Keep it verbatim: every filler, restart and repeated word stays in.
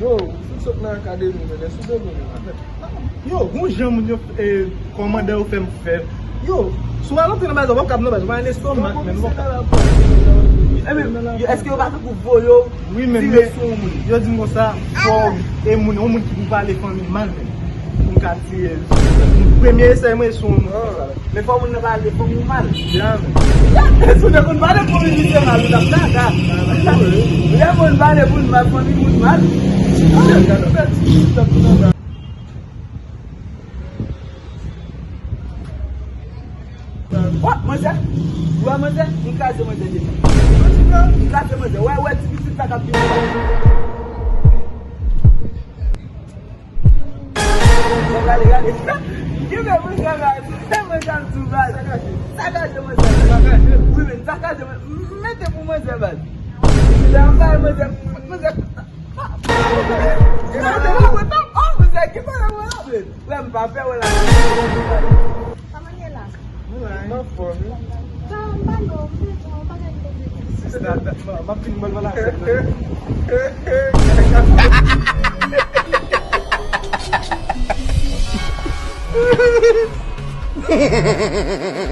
Yo, ou fin sot nan akademi, men lè sou de moun, yo. Yo, gon jan moun yo, eh, kòmandan yo fè m fè. Yo, si w al antre nan bagay, w p ap kab nan bagay, w pa gen lestomak, men w p ap. Ebyen, yo, èske yo pa tankou voye w? Wi, men, tire sou yon moun. Yo di m konsa, fò, e moun, yon moun ki pou pale fanmi mal, men. Pou m ka tire l. Premye esèy mwen sou yon moun. Men fò moun nan pale fanmi w mal. Jamè. Si w te konn pale fanmi misye mal, ou t ap kaka. Lè moun pale moun mal, fanmi moun mal. Wè, manzè. Wè, manzè. M kraze manzè deja. M kraze manzè. Wè, wè, ti pitit sa k ap vini. Gade, gade. Kenbe manzè baz. Manzè ap di w baz. Sakaje manzè. Wi, men sakaje manzè. Mete pou manzè baz. Lè m bay manzè, manzè. Manzè, manzè, oh, manzè, ki bagay mwen la, men. Frè m pa fè wè la. Kòman ye la? Mwen anfòm wi. Jan m pale w, m te di w bagay m te di. Sista, m ap fin mwen la.